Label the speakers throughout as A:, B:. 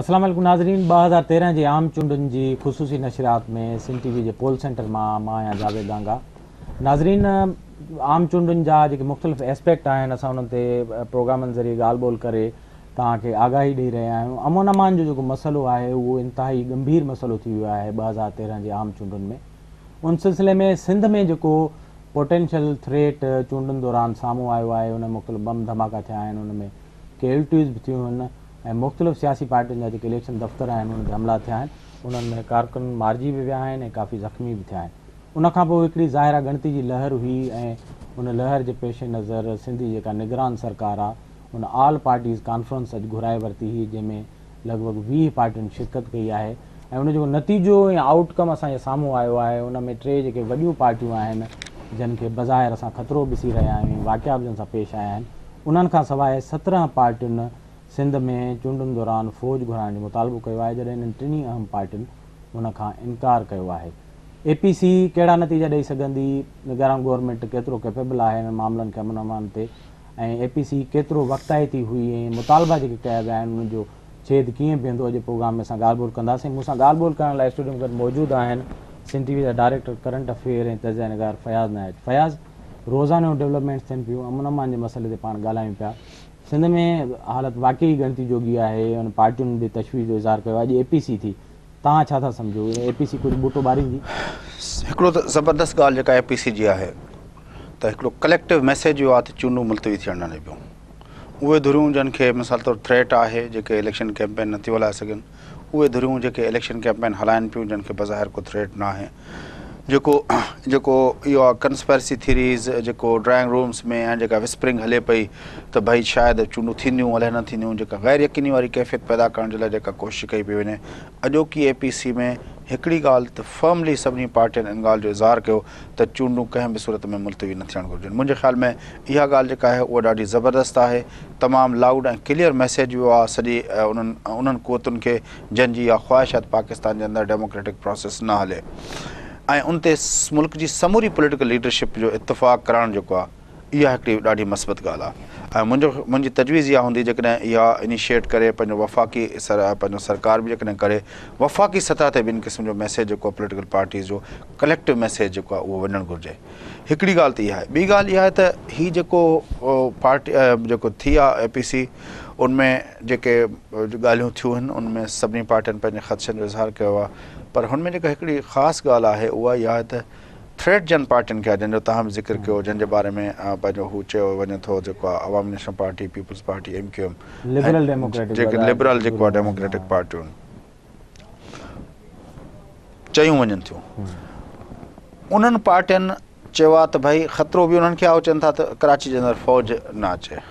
A: السلام عليڪم ناظرين 2013 جي عام چونڊن جي خصوصي نشريات ۾ سنڌ ٽي وي جي پول سينٽر مان مان آهيان جاويد گانگا ناظرين عام چونڊن جا جيڪي مختلف اسپيڪٽ آهن اسان انهن تي پروگرامن ذريعي ڳالهه ٻولهه ڪري توهان کي آگاهي ڏئي رهيا آهيون. امن امان جو جيڪو مسئلو آهي اهو انتهائي ڳنڀير مسئلو ٿي ويو آهي 2013 جي عام چونڊن ۾. ان سلسلي ۾ سنڌ ۾ جيڪو پوٽينشل ٿريٽ چونڊن دوران سامهون آيو آهي ان ۾ مختلف بم ڌماڪا ٿيا آهن ان ۾ ڪيولٽيز به ٿيون آهن ۽ مختلف سياسي پارٽين جا جيڪي اليڪشن دفتر آهن انهن تي حملا ٿيا آهن انهن ۾ ڪارڪن مارجي به ويا آهن ۽ ڪافي زخمي به ٿيا آهن. ان کان پوء هڪڙي ظاهرا ڳڻتي جي لهر هئي ۽ ان لهر جي پيش نظر سنڌ جي جيڪا نگران سرڪار آ ان آل پارٽيز ڪانفرنس اڄ گهرائي ورتي هئي جنهن ۾ لڳ ڀڳ 20 پارٽين شرڪت ڪئي آهي ۽ ان جيڪو نتيجو ۽ آئوٽ ڪم اسان جي سامهون آيو آهي ان ۾ ٽي جيڪي وڏيون پارٽيون آهن جن کي بظاهر اسان خطرو به ڏسي رهيا آهيون ۽ واقعا به جن سان پيش آيا آهن انهن کان سواء 17 پارٽين سنڌ ۾ چونڊن دوران فوج گهرائڻ جو مطالبو ڪيو آهي جڏهن انهن ٽنهي اهم پارٽين ان کان انڪار ڪيو آهي. اي پي سي ڪهڙا نتيجا ڏئي سگهندي، نگران گورنمينٽ ڪيترو ڪيپيبل آهي انهن معاملن کي امن امان تي ۽ اي پي سي ڪيترو وقتائتي هئي ۽ مطالبا جيڪي ڪيا ويا آهن انهن جو ڇيد ڪيئن بيهندو اڄ پروگرام ۾ اسان ڳالهه ٻولهه ڪنداسين. مون سان ڳالهه ٻولهه ڪرڻ لاء اسٽوڊيو ۾ گڏ موجود آهن سنڌ ٽي وي جا ڊائريڪٽر ڪرنٽ افيئر ۽ تجزيه نگار فياض نائچ. فياض، روزانيون ڊولپمينٽس ٿين پيون، امن امان جي مسئلي تي پاڻ ڳالهايون پيا، سنڌ ۾ حالت واقعي ڳڻتي جوڳي آهي، ان پارٽين به تشويش جو اظهار ڪيو آهي، اڄ اي پي سي ٿي، توهان ڇا ٿا سمجهو اي پي سي ڪجهه ٻوٽو ٻاريندي؟
B: هڪڙو ته زبردست ڳالهه جيڪا اي پي سي جي آهي ته هڪڙو ڪليڪٽو ميسيج اهو آهي ته چونڊون ملتوي ٿيڻ نه ڏبيون. اهي ڌريون جن کي مثال طور ٿريٽ آهي جيڪي اليڪشن ڪيمپين نٿيون هلائي سگهن، اهي ڌريون جيڪي اليڪشن ڪيمپين هلائن پيون جن کي بظاهر ڪو ٿريٽ نه آهي. جيڪو جيڪو اهو آهي ڪنسپيرسي ٿيريز جيڪو ڊرائنگ رومس ۾ ۽ جيڪا وسپرنگ هلي پئي ته ڀئي شايد چونڊون ٿينديون الائي نه ٿينديون جيڪا غير يقيني واري ڪيفيت پيدا ڪرڻ جي لاء جيڪا ڪوشش ڪئي پئي وڃي اڄوڪي اي پي سي ۾ هڪڙي ڳالهه ته فرملي سڀني پارٽين ان ڳالهه جو اظهار ڪيو ته چونڊون ڪنهن به صورت ۾ ملتوي نه ٿيڻ گهرجن منهنجي خيال ۾ اها ڳالهه جيڪا آهي اها ڏاڍي زبردست آهي تمام لائوڊ ۽ ڪليئر ميسيج ويو آهي سڄي انهن انهن قوتن کي جن جي اها خواهش آهي ته پاڪستان جي اندر ڊيموڪريٽڪ پراسيس نه هلي ۽ ان تي ملڪ جي سموري پوليٽيڪل ليڊرشپ جو اتفاق ڪرڻ جيڪو آهي اها هڪڙي ڏاڍي مثبت ڳالهه آهي ۽ منهنجو منهنجي تجويز اها هوندي جيڪڏهن اها انيشيٽ ڪري پنهنجو وفاقي سر پنهنجو سرڪار به جيڪڏهن ڪري وفاقي سطح تي به ان قسم جو ميسيج جيڪو آهي پوليٽيڪل پارٽيز جو ڪليڪٽو ميسيج جيڪو آهي اهو وڃڻ گهرجي هڪڙي ڳالهه ته اها آهي ٻي ڳالهه اها آهي ته هي جيڪو پارٽي جيڪو ٿي آهي اي پي سي ان ۾ جيڪي ڳالهيون ٿيون آهن ان ۾ سڀني پارٽين پنهنجي خدشن جو اظهار ڪيو آهي پر هن ۾ جيڪا هڪڙي خاص ڳالهه آهي اها اها آهي ته ٿريٽ جن پارٽين کي آهي جن جو توهان به ذڪر ڪيو جن جي باري ۾ پنهنجو هو چيو وڃي ٿو جيڪو آهي Awami National Party Peoples Party M Q M
A: Liberal Democratic
B: جيڪي لبرل جيڪو آهي ڊيموڪريٽڪ پارٽيون چيون وڃن ٿيون انهن پارٽين چيو آهي ته ڀائي خطرو به انهن کي آهي چون ٿا ته ڪراچي جي اندر فوج نه اچي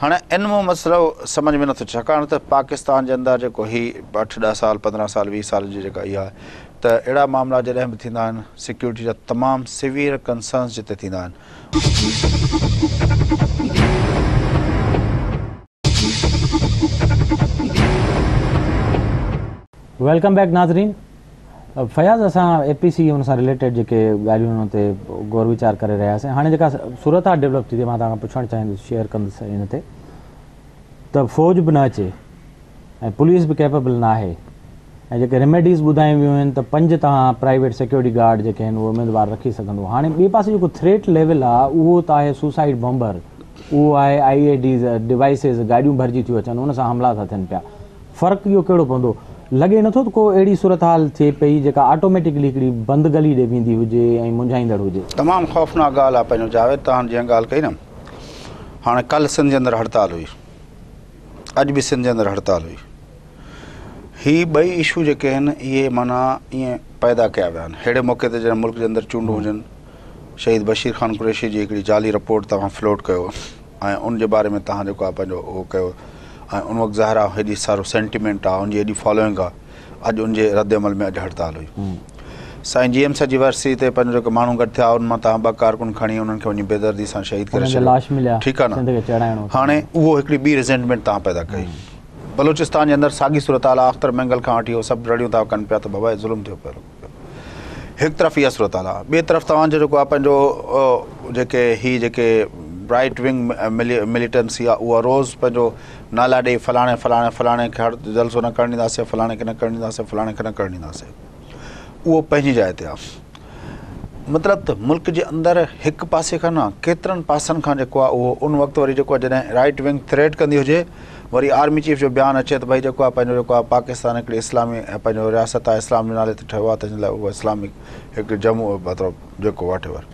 B: هاڻي ان مون مسئلو سمجه ۾ نٿو ڇاڪاڻ ته پاڪستان جي اندر جيڪو هي 8 10 سال 15 سال 20 سال جي جيڪا اها آهي ته اهڙا معاملا جڏهن به ٿيندا آهن سيڪيورٽي جا تمام سيويئر ڪنسرنس جتي ٿيندا آهن.
A: Welcome back ناظرين فياض اسان اي پي سي ان سان رليٽيڊ جيڪي ڳالهيون ان تي غور ويچار ڪري رهيا هئاسين هاڻي جيڪا صورتحال ڊيولپ ٿي ٿي مان توهان کان پڇڻ چاهيندس شيئر ڪندس ان تي ته فوج به نه اچي ۽ پوليس به ڪيپيبل نه آهي ۽ جيڪي ريميڊيز ٻڌايون ويون آهن ته پنج توهان پرائيويٽ سيڪيورٽي گارڊ جيڪي آهن اهي اميدوار رکي سگهندو هاڻي ٻئي پاسي جيڪو ٿريٽ ليول آهي اهو ته آهي سوسائيڊ بمبر اهو آهي آئي اي ڊيز ڊوائسز گاڏيون ڀرجي ٿيون اچن ان سان حملا ٿا ٿين پيا فرق اهو ڪهڙو پوندو لڳي نٿو ته ڪو اهڙي صورتحال ٿئي پئي جيڪا آٽوميٽڪلي هڪڙي بند گلي ڏي ويندي هجي ۽ منجهائيندڙ هجي.
B: تمام خوفناڪ ڳالهه آهي پنهنجو جاويد توهان جيئن ڳالهه ڪئي نه هاڻي ڪلهه سنڌ جي اندر هڙتال هئي اڄ به سنڌ جي اندر هڙتال هئي. هي ٻئي اشو جيڪي آهن اهي معنيٰ ائين پيدا ڪيا ويا آهن. ههڙي موقعي تي جڏهن ملڪ جي اندر چونڊون هجن، شهيد بشير خان قريشي جي هڪڙي جعلي رپورٽ توهان فلوٽ ڪيو ۽ ان جي باري ۾ توهان جيڪو آهي پنهنجو اهو ڪيو ۽ ان وقت ظاهر آهي هيڏي سارو سينٽيمينٽ آهي ان جي هيڏي فالوئنگ آهي اڄ ان جي رد عمل ۾ اڄ هڙتال هئي. سائين جي ايم سيد جي ورسي تي پنهنجو جيڪي ماڻهو گڏ ٿيا ان مان توهان ٻه ڪارڪن کڻي انهن کي وڃي بيدردي سان شهيد ڪري ڇڏيو ٺيڪ آهي نه هاڻي اهو هڪڙي ٻي ريزينٽمينٽ توهان پيدا ڪئي. بلوچستان جي اندر ساڳي صورتحال آهي اختر مينگل کان وٺي اهو سڀ رڙيون ٿا ڪن پيا ته بابا هي ظلم ٿيو پيو هڪ طرف اها صورتحال آهي ٻئي طرف توهان جو جيڪو آهي پنهنجو جيڪي هي جيڪي رائيٽ ونگ مليٽنسي آهي اها روز پنهنجو نالا ڏئي فلاڻي فلاڻي فلاڻي کي هر جلسو نه ڪرڻ ڏينداسين، فلاڻي کي نه ڪرڻ ڏينداسين، فلاڻي کي نه ڪرڻ ڏينداسين، اهو پنهنجي جاء تي آهي. مطلب ته ملڪ جي اندر هڪ پاسي کان نه ڪيترن پاسن کان جيڪو آهي اهو ان وقت وري جيڪو آهي جڏهن رائيٽ ونگ ٿريٽ ڪندي هجي وري آرمي چيف جو بيان اچي ته ڀئي جيڪو آهي پنهنجو جيڪو آهي پاڪستان هڪڙي اسلامي پنهنجو رياست آهي اسلام جي نالي تي ٺهيو آهي تنهن لاء اهو اسلامڪ هڪ جمو مطلب جيڪو واٽ ايور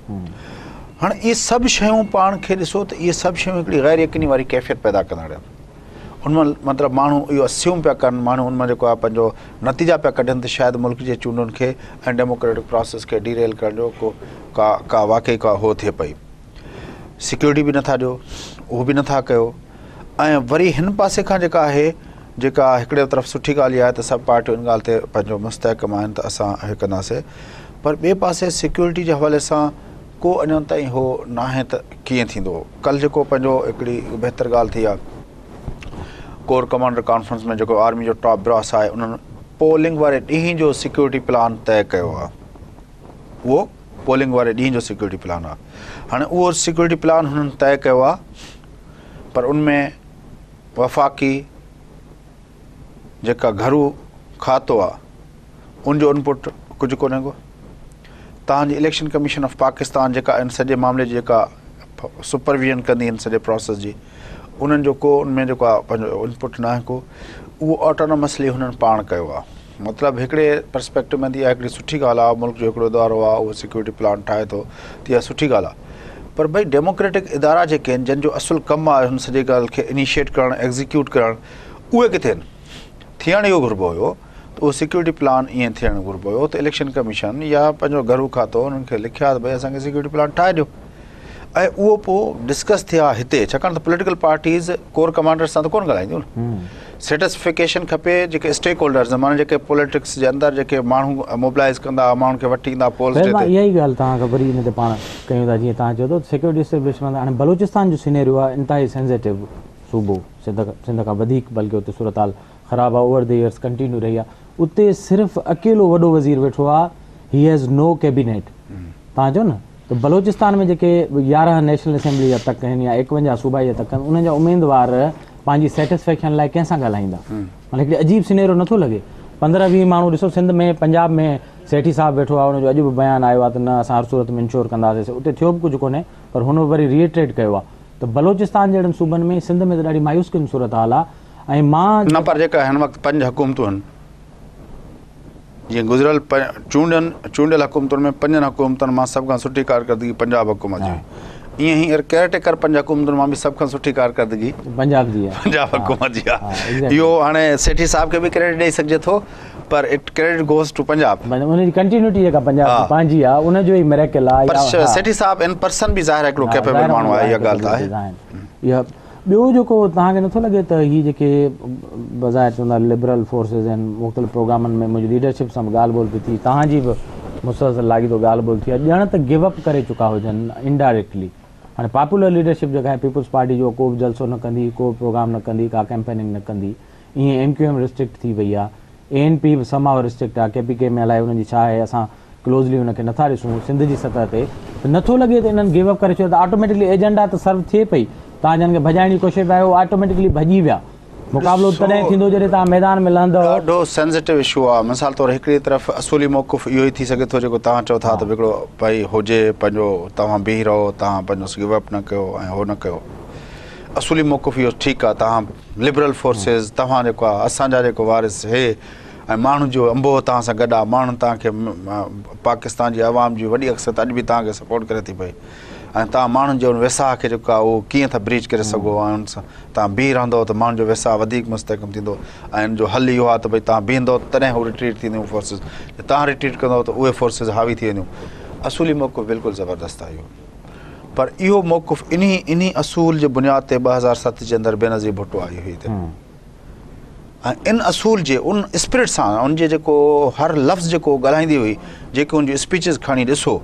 B: هاڻي اهي سڀ شيون پاڻ کي ڏسو ته اهي سڀ شيون هڪڙي غير يقيني واري ڪيفيت پيدا ڪندڙ آهن. ان مان مطلب ماڻهو اهو اسيوم پيا ڪن، ماڻهو ان مان جيڪو آهي پنهنجو نتيجا پيا ڪڍن ته شايد ملڪ جي چونڊن کي ۽ ڊيموڪريٽڪ پراسيس کي ڊي ريل ڪرڻ جو ڪو ڪا ڪا واقعي ڪا هو ٿئي پئي. سيڪيورٽي به نٿا ڏيو، اهو به نٿا ڪيو ۽ وري هن پاسي کان جيڪا آهي جيڪا هڪڙي طرف سٺي ڳالهه اها آهي ته سڀ پارٽيون ان ڳالهه تي پنهنجو مستحڪم آهن ته اسان هي ڪنداسي پر ٻئي پاسي سيڪيورٽي جي حوالي سان ڪو اڃا تائين هو ناهي ته ڪيئن ٿيندو. ڪلهه جيڪو پنهنجو هڪڙي بهتر ڳالهه ٿي آهي ڪور ڪمانڊر ڪانفرنس ۾ جيڪو آرمي جو ٽاپ براس آهي انهن پولنگ واري ڏينهن جو سيڪيورٽي پلان طئي ڪيو آهي. اهو پولنگ واري ڏينهن جو سيڪيورٽي پلان آهي. هاڻي اهو سيڪيورٽي پلان هنن طئي ڪيو آهي پر ان ۾ وفاقي جيڪا گهرو کاتو آ ان جو انپٽ ڪجهه ڪونهي ڪو تهان جي اليڪشن ڪميشن آف پاڪستان جيڪا ان سڄي معاملي جي جيڪا سپرويزن ڪندي ان سڄي پروسيس جي انهن جو ڪو ان ۾ جيڪو آ پنهنجو انپٽ ناهي ڪو اهو آٽونومسلي هنن پاڻ ڪيو آ مطلب هڪڙي پرسپيڪٽو ۾ ته اها هڪڙي سٺي ڳالهه آ ملڪ جو هڪڙو ادارو آ اهو سيڪيورٽي پلان ٺاهي ٿو ته اها سٺي ڳالهه آ پر ڀئي ڊيموڪريٽڪ ادارا جيڪي آهن جن جو اصل ڪم آ هن سڄي ڳالهه کي انيشيٽ ڪرڻ ايگزيڪيوٽ ڪرڻ اهي ڪٿي آهن؟ ٿيڻ اهو گهربو هيو ته اهو سيڪيورٽي پلان ائين ٿيڻ گهربو هيو ته اليڪشن ڪميشن يا پنهنجو گهرو کاتو انهن کي لکي ها ته ڀئي اسان کي سيڪيورٽي پلان ٺاهي ڏيو ۽ اهو پوء ڊسڪس ٿئي ها هتي ڇاڪاڻ ته پوليٽيڪل پارٽيز ڪور ڪمانڊرز سان ته ڪونه ڳالهائينديون نه سيٽسفڪيشن کپي جيڪي اسٽيڪ هولڊرز معنيٰ جيڪي پوليٽڪس جي اندر جيڪي ماڻهو موبلائز ڪندا ماڻهن کي وٺي ايندا پولز تي.
A: مان اها ئي ڳالهه توهان کان وري ان تي پاڻ ڪيون ٿا جيئن توهان چيو ته سيڪيورٽي اسٽيبلشمينٽ هاڻي بلوچستان جو سينيريو آهي انتهائي سينسيٽو صوبو سنڌ سنڌ کان وڌيڪ بلڪه اتي صورتحال خراب آ اوور the years continue رهي آ اتي صرف اڪيلو وڏو وزير ويٺو آ هي هيز نو ڪيبينيٽ توهان چئو نه ته بلوچستان ۾ جيڪي 11 نيشنل اسيمبلي جا تڪ آهن يا 51 صوبائي جا تڪ آهن انهن جا اميدوار پنهنجي سيٽسفيڪشن لاء ڪنهن سان ڳالهائيندا معنيٰ هڪڙي عجيب سينيريو نٿو لڳي 15 20 ماڻهو ڏسو سنڌ ۾ پنجاب ۾ سيٺي صاحب ويٺو آ ان جو اڄ به بيان آيو آ ته نه اسان هر صورت ۾ انشور ڪنداسين اتي ٿيو به ڪجهه ڪونهي پر هن وري ريئٽريٽ ڪيو آ ته بلوچستان جهڙن صوبن ۾ سنڌ ۾ ته ڏاڍي مايوس ڪن صورتحال آ ۽ مان.
B: نه پر جيڪا هن وقت پنج حڪومتون آهن جيئن گذريل چونڊن چونڊيل حڪومتن ۾ پنجن حڪومتن مان سڀ کان سٺي ڪارڪردگي پنجاب حڪومت جي هئي ائين هينئر ڪيئر ٽيڪر پنج حڪومتن مان به سڀ کان سٺي ڪارڪردگي
A: پنجاب جي آهي
B: پنجاب حڪومت جي آهي اهو هاڻي سيٺي صاحب کي به ڪريڊٽ ڏئي سگهجي ٿو پر it credit goes to Punjab.
A: معنيٰ ان جي ڪنٽينيوٽي جيڪا پنجاب جي پنهنجي آ ان جو ئي مريڪل آ
B: پر سيٺي صاحب ان پرسن به ظاهر هڪڙو ڪيپيبل ماڻهو آهي اها ڳالهه ته آهي.
A: اها ٻيو جيڪو توهان کي نٿو لڳي ته هي جيڪي بظاهر چوندا لبرل فورسز آهن مختلف پروگرامن ۾ منهنجي ليڊرشپ سان به ڳالهه ٻولهه پئي ٿي توهان جي به مسلسل لاڳيتو ڳالهه ٻولهه ٿي آهي ڄڻ ته گيو اپ ڪري چڪا هجن انڊائريڪٽلي هاڻي پاپولر ليڊرشپ جيڪا آهي پيپلز پارٽي جو ڪو به جلسو نه ڪندي ڪو به پروگرام نه ڪندي ڪا ڪيمپيننگ نه ڪندي ايئن ايم ڪيو ايم ريسٽرڪٽ ٿي وئي آ، اي اين پي به سم هاء ريسٽرڪٽ آ، ڪي پي ڪي ۾ الائي انهن جي ڇا آهي اسان ڪلوزلي ان کي نٿا ڏسون، سنڌ جي سطح تي ته نٿو لڳي ته انهن گيو اپ ڪري ڇڏيو ته آٽوميٽڪلي ايجنڊا ته سرو ٿئي پئي، توهان جن کي ڀڄائڻ جي ڪوشش پيا ڪيو اهي آٽوميٽڪلي ڀڄي ويا، مقابلو تڏهن ٿيندو جڏهن توهان ميدان ۾ لهندؤ.
B: ڏاڍو سينسيٽو اشو آ، مثال طور هڪڙي طرف اصولي موقف اهو ئي ٿي سگهي ٿو جيڪو توهان چئو ٿا ته هڪڙو ڀئي هجي پنهنجو توهان بيهي رهو توهان پنهنجو گيو اپ نه ڪيو ۽ هو نه ڪيو. اصولي موقف اهو ٺيڪ آ توهان لبرل فورسز توهان جيڪو آ اسان جا جيڪو وارث هي ۽ ماڻهن جو انبوهه توهان سان گڏ آ ماڻهن توهان کي پاڪستان جي عوام جي وڏي اڪثريت اڄ به توهان کي سپورٽ ڪري ٿي پئي ۽ توهان ماڻهن جي ان ويساهه کي جيڪو آ اهو ڪيئن ٿا بريچ ڪري سگهو ۽ ان سان توهان بيهي رهندو ته ماڻهن جو ويساهه وڌيڪ مستحڪم ٿيندو ۽ ان جو حل اهو آ ته ڀئي توهان بيهندو تڏهن هو رٽريٽ ٿينديون فورسز جي توهان رٽريٽ ڪندو ته اهي فورسز حاوي ٿي وينديون اصولي موقف بلڪل زبردست آ اهو. پر اهو موقف انهي انهي اصول جي بنياد تي 2007 جي اندر بينظير ڀٽو آئي هئي ته ۽ ان اصول جي ان اسپرٽ سان ان جي جيڪو هر لفظ جيڪو ڳالهائيندي هئي جيڪي ان جون اسپيچز کڻي ڏسو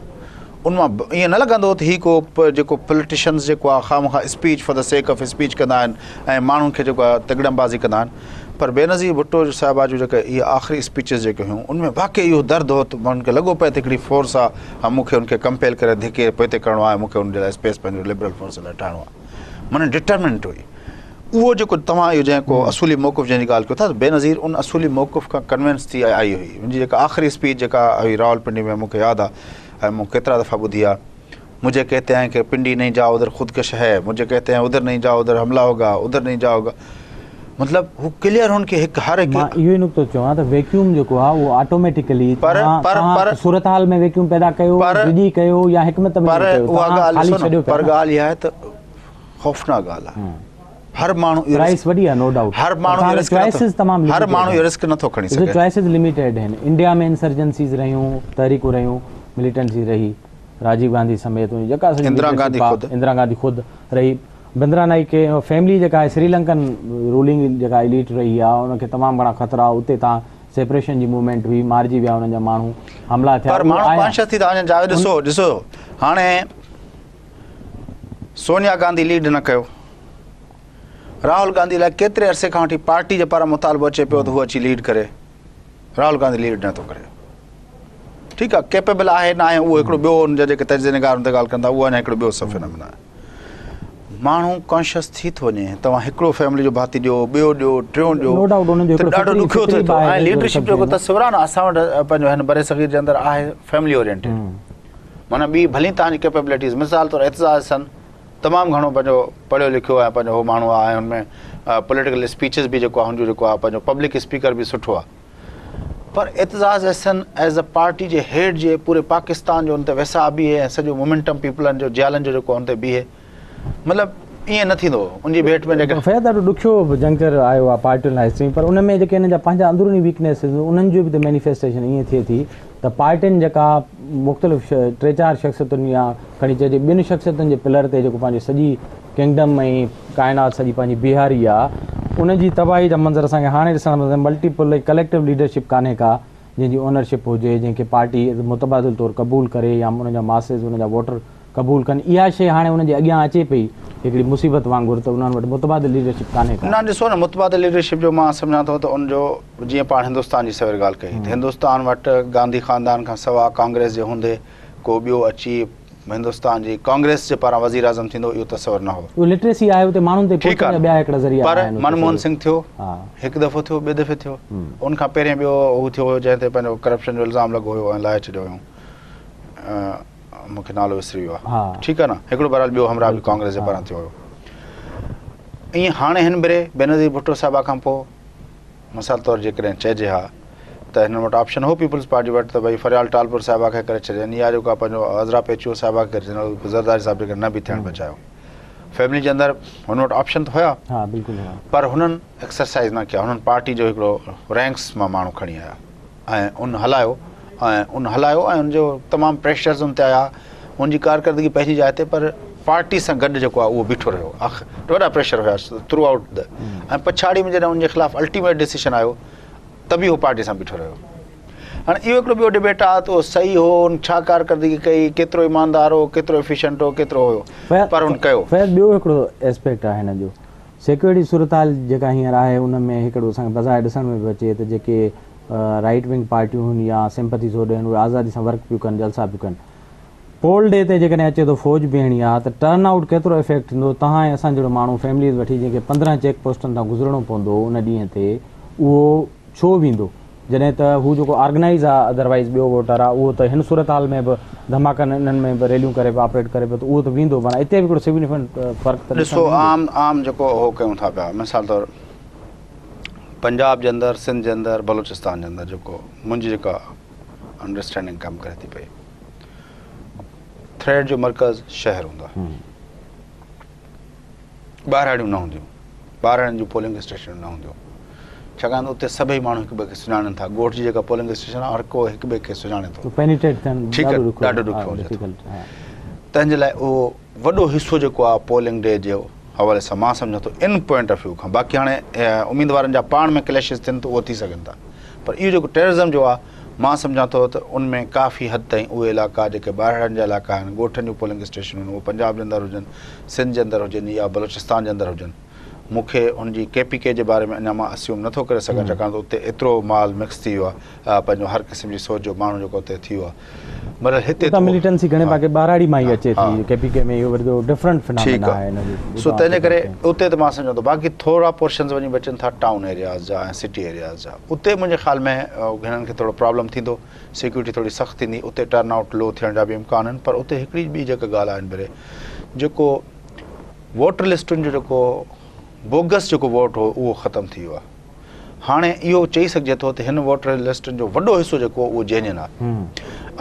B: ان مان ائين نه لڳندو هو ته هي ڪو جيڪو پوليٽيشنز جيڪو آهي خوامخواه speech for the sake of speech ڪندا آهن ۽ ماڻهن کي جيڪو آهي تگڙم بازي ڪندا آهن پر بينظير ڀٽو صاحبه جون جيڪي اهي آخري اسپيچز جيڪي هيون ان ۾ واقعي اهو درد هو ته ماڻهن کي لڳو پئي ته هڪڙي فورس آهي مون کي ان کي ڪمپيل ڪري ڌڪي پوئتي ڪرڻو آهي مون کي ان جي لاء اسپيس پنهنجو لبرل فورس لاء ٺاهڻو آهي معنيٰ ڊٽرمنٽ هئي اهو جيڪو توهان اهو جنهن ڪو اصولي موقف جنهن جي ڳالهه ڪيو ٿا ته بينظير ان اصولي موقف کان ڪنوينس ٿي آئي هئي ان جي جيڪا آخري اسپيچ جيڪا هئي راولپنڊي ۾ مون کي ياد آهي ۽ مون ڪيترا دفعا ٻڌي آهي مجهي ڪهتي هين ڪه پنڊي نهين جائو ادهر خودڪش هي مجهي ڪهتي هين ادهر نهين جائو ادهر حمله هوگا ادهر نهين جائو گا مطلب هو ڪليئر هن کي هڪ هر هڪ
A: مان اهو ئي نقطو چوان ته ويڪيوم جيڪو آهي اهو آٽوميٽيڪلي
B: پر پر پر
A: صورتحال ۾ ويڪيوم پيدا ڪيو ڊڄي ڪيو يا حڪمت
B: عملي ڪيو پر اها ڳالهه ڏسو نه پر ڳالهه اها آهي ته خوفناڪ ڳالهه آهي هر ماڻهو
A: اهو پرائس وڏي آهي نو ڊائوٽ
B: هر ماڻهو اهو رسڪ
A: چوائسز تمام
B: هر ماڻهو اهو رسڪ نٿو کڻي سگهي
A: چوائسز لميٽيڊ آهن انڊيا ۾ انسرجنسيز رهيون تحريڪون رهيون مليٽنسي رهي راجيو گانڌي سميت ان جيڪا
B: سڄي اندرا گانڌي خود
A: اندرا گانڌي خود رهي بندرا نائڪي فيملي جيڪا آهي سري لنڪن رولنگ جيڪا اليٽ رهي آهي ان کي تمام گهڻا خطرا اتي تان سيپريشن جي موومينٽ هئي مارجي ويا انهن جا ماڻهو حملا ٿيا
B: پر ماڻهو ڪانشس ٿي ٿا وڃن جاويد ڏسو ڏسو هاڻي سونيا گانڌي ليڊ نه ڪيو. راهول گانڌي لاء ڪيتري عرصي کان وٺي پارٽي جي پاران مطالبو اچي پيو ته هو اچي ليڊ ڪري. راهول گانڌي ليڊ نه ٿو ڪري. ٺيڪ آهي ڪيپيبل آهي نه آهي اهو هڪڙو ٻيو ان جا جيڪي تجزيه نگار ان تي ڳالهه ڪن ٿا اهو اڃا هڪڙو ٻيو صفحي نمونو آهي. ماڻهو ڪانشس ٿي ٿو وڃي توهان هڪڙو فيملي جو ڀاتي ڏيو ٻيو ڏيو ٽيون ڏيو
A: نو ڊائوٽ انهن جو
B: هڪڙو ڏاڍو ڏکيو ٿئي ٿو ۽ ليڊرشپ جو تصور آهي نه اسان وٽ پنهنجو هن برصغير جي اندر آهي فيملي اورينٽيڊ معنيٰ ٻي ڀلي توهان جي ڪيپيبلٽيز مثال طور اعتزاز احسن تمام گهڻو پنهنجو پڙهيو لکيو ۽ پنهنجو هو ماڻهو آهي ۽ هن ۾ پوليٽيڪل اسپيچز به جيڪو آهي هن جو جيڪو آهي پنهنجو پبلڪ اسپيڪر به سٺو آهي پر Aitzaz Ahsan as a party جي هيڊ جي پوري پاڪستان جو ان تي ويساهه بيهي ۽ سڄو مومينٽم پيپلن جو جيالن جو جيڪو ان تي بيهي مطلب ائين نه ٿيندو ان جي ڀيٽ ۾ جيڪا
A: فيض ڏاڍو ڏکيو جنڪچر آيو آهي پارٽين لاء هسٽري پر ان ۾ جيڪي انهن جا پنهنجا اندروني ويڪنيسز انهن جو به ته مينيفيسٽيشن ائين ٿئي ٿي ته پارٽين جيڪا مختلف ٽي چار شخصيتن يا کڻي چئجي ٻن شخصيتن جي پلر تي جيڪو پنهنجي سڄي ڪنگڊم ۽ ڪائنات سڄي پنهنجي بيهاري آهي ان جي تباهي جا منظر اسان کي هاڻي ڏسڻ ۾ ملٽيپل ۽ ڪليڪٽو ليڊرشپ ڪانهي ڪا جنهن جي اونرشپ هجي جنهن کي پارٽي متبادل طور قبول ڪري يا ان جا ماسز ان جا ووٽر قبول ڪن اها شيء هاڻي انهن جي اڳيان اچي پئي هڪڙي مصيبت وانگر ته انهن وٽ متبادل ليڊرشپ ڪانهي ڪا.
B: نه ڏسو نه متبادل ليڊرشپ جو مان سمجهان ٿو ته ان جو جيئن پاڻ هندستان جي سوير ڳالهه ڪئي ته هندستان وٽ گانڌي خاندان کان سوا ڪانگريس جي هوندي ڪو ٻيو اچي هندستان جي ڪانگريس جي پاران وزيراعظم ٿيندو اهو تصور نه هو.
A: اهو لٽريسي آهي اتي ماڻهن تائين
B: ٺيڪ
A: پهچڻ جا
B: آهي
A: ٻيا هڪڙا ذريعا
B: پر
A: آهن اتي
B: من موهن
A: سڄو
B: سنگهه ٿيو
A: ها.
B: هڪ دفعو ٿيو ٻئي دفعي ٿيو ان کان پهرين ٻيو هو ٿيو هيو جنهن تي پنهنجو ڪرپشن جو الزام لڳو هيو ۽ لاهي ڇڏيو هيائون. مون کي نالو وسري ويو آهي ٺيڪ آهي نه هڪڙو بهرحال ٻيو همراهه به ڪانگريس جي پاران ٿيو هيو ائين هاڻي هن ڀيري بينظير ڀٽو صاحبه کان پوء مثال طور جيڪڏهن چئجي ها ته هنن وٽ آپشن هو پيپلز پارٽي وٽ ته ڀئي فريال ٽالپر صاحبه کي ڪري ڇڏين يا جيڪو پنهنجو عذرا پيچوهو صاحبه کي ڪري ڇڏين زرداري صاحب جيڪڏهن نه به ٿيڻ پئي چاهيو فيملي جي اندر هن وٽ آپشن ته هيا
A: ها بلڪل هيا
B: پر هنن ايڪسرسائز نه ڪيا هنن پارٽي جو هڪڙو رينڪس مان ماڻهو کڻي آيا ۽ ان هلايو ۽ ان هلايو ۽ ان جو تمام پريشرز ان تي آيا ان جي ڪارڪردگي پنهنجي جاء تي پر پارٽي سان گڏ جيڪو آهي اهو بيٺو رهيو آخر وڏا پريشر هيا ٿرو آئوٽ the ۽ پڇاڙي ۾ جڏهن ان جي خلاف الٽيميٽ ڊسيشن آيو ته به هو پارٽي سان بيٺو رهيو هاڻي اهو هڪڙو ٻيو ڊبيٽ آهي ته اهو صحيح هو ان ڇا ڪارڪردگي ڪئي ڪيترو ايماندار هو ڪيترو افيشنٽ هو ڪيترو هيو پر ان ڪيو.
A: فيض ٻيو هڪڙو اسپيڪٽ آهي هن جو سيڪيورٽي صورتحال جيڪا هينئر آهي ان ۾ هڪڙو اسان کي بظاهر ڏسڻ ۾ پيو اچي ته جيڪي رائيٽ ونگ پارٽيون هن يا سمپٿيز هوڏي آهن اهي آزادي سان ورڪ پيون ڪن جلسا پيون ڪن پول ڊي تي جيڪڏهن اچي ٿو فوج بيهڻي آ ته ٽرن آئوٽ ڪيترو افيڪٽ ٿيندو توهان ۽ اسان جهڙو ماڻهو فيمليز وٺي جنهن کي 15 چيڪ پوسٽن تان گذرڻو پوندو ان ڏينهن تي اهو ڇو ويندو جڏهن ته هو جيڪو آرگنائيز آ ادروائيز ٻيو ووٽر آ اهو ته هن صورتحال ۾ به ڌماڪن انهن ۾ به ريليون ڪري پيو آپريٽ ڪري پيو ته اهو ته ويندو معنيٰ اتي به هڪڙو سگنيفڪنٽ فرق ته ڏسڻ
B: ڏسو
A: ۾ ايندو.
B: عام عام جيڪو هو ڪيون ٿا پيا مثال طور پنجاب جي اندر سنڌ جي اندر بلوچستان جي اندر جيڪو منهنجي جيڪا انڊرسٽينڊنگ ڪم ڪري ٿي پئي ٿريٽ جو مرڪز شهر هوندا ٻهراڙيون نه هونديون، ٻهراڙين جون پولنگ اسٽيشنون نه هونديون، ڇاڪاڻ ته اتي سڀئي ماڻهو هڪ ٻئي کي سڃاڻن ٿا، ڳوٺ جي جيڪا پولنگ اسٽيشن آهي هر ڪو هڪ ٻئي کي سڃاڻي ٿو،
A: پينيٽريٽ ٿيڻ
B: ٺيڪ آهي ڏاڍو ڏکيو هجي ٿو، تنهن جي لاء اهو وڏو حصو جيڪو آهي پولنگ ڊي جي حوالي سان مان سمجهان ٿو ان پوائنٽ آف ويو کان باقي هاڻي اميدوارن جا پاڻ ۾ ڪليشز ٿين ته اهو ٿي سگهن ٿا پر اهو جيڪو ٽيررزم جو آهي مان سمجهان ٿو ته ان ۾ ڪافي حد تائين اهي علائقا جيڪي ٻاهرڙن جا علائقا آهن، ڳوٺن جون پولنگ اسٽيشنون آهن، اهي پنجاب جي اندر هجن، سنڌ جي اندر هجن يا بلوچستان جي اندر هجن. مون کي ان جي ڪي پي ڪي جي باري ۾ اڃا مان اسيوم نٿو ڪري سگهان ڇاڪاڻ ته اتي ايترو مال مڪس ٿي ويو آهي پنهنجو هر قسم جي سوچ جو ماڻهو جيڪو اتي ٿي ويو آهي مطلب هتي
A: اتان مليٽنسي گهڻي ڀاڱي ٻهراڙي مان ئي اچي ٿي ڪي پي ڪي ۾ اهو وري ڊفرنٽ فنامينا آهي ان
B: جو سو تنهن جي ڪري اتي ته مان سمجهان ٿو باقي ٿورا پورشنز وڃي بچن ٿا ٽائون ايرياز جا ۽ سٽي ايرياز جا اتي منهنجي خيال ۾ هنن کي ٿورو پرابلم ٿيندو سيڪيورٽي ٿوري سخت ٿيندي اتي ٽرن آئوٽ لو ٿيڻ جا به امڪان آهن پر اتي هڪڙي ٻي جيڪا ڳالهه آهي ڀري جيڪو ووٽر لسٽن جو جيڪو بوگس جيڪو ووٽ هو اهو ختم ٿي ويو آهي. هاڻي اهو چئي سگهجي ٿو ته هن ووٽر لسٽن جو وڏو حصو جيڪو اهو جينين آهي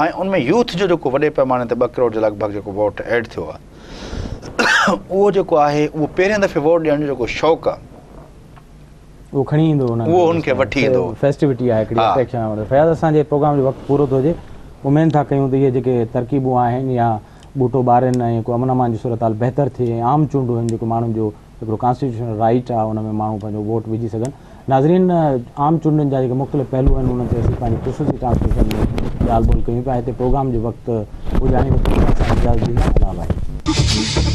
B: ۽ ان ۾ يوٿ جو جيڪو وڏي پئماني تي ٻه ڪروڙ جي لڳ ڀڳ جيڪو ووٽ ايڊ ٿيو آهي اهو جيڪو آهي اهو پهرين دفعي ووٽ ڏيڻ جو جيڪو شوق آهي
A: اهو کڻي ايندو انهن
B: اهو ان کي وٺي ايندو.
A: فيسٽيوٽي آهي هڪڙي اٽريڪشن آهي. فياض اسان جي پروگرام جو وقت پورو ٿو هجي اميد ٿا ڪيون ته اهي جيڪي ترڪيبون آهن يا ٻوٽو ٻارين ۽ ڪو امن امان جي صورتحال بهتر ٿئي ۽ عام چونڊون آهن جيڪو ماڻهن جو هڪڙو ڪانسٽيٽيوشنل رائيٽ آهي ان ۾ ماڻهو پنهنجو ووٽ وجهي سگهن. ناظرين عام چونڊن جا جيڪي مختلف پهلو آهن انهن تي اسين پنهنجي خصوصي ٽرانسميشن ۾ ڳالهه ٻولهه ڪيون پيا هتي پروگرام جو وقت پڄاڻي وقت اسان اجازت ڏيندا الله واهي.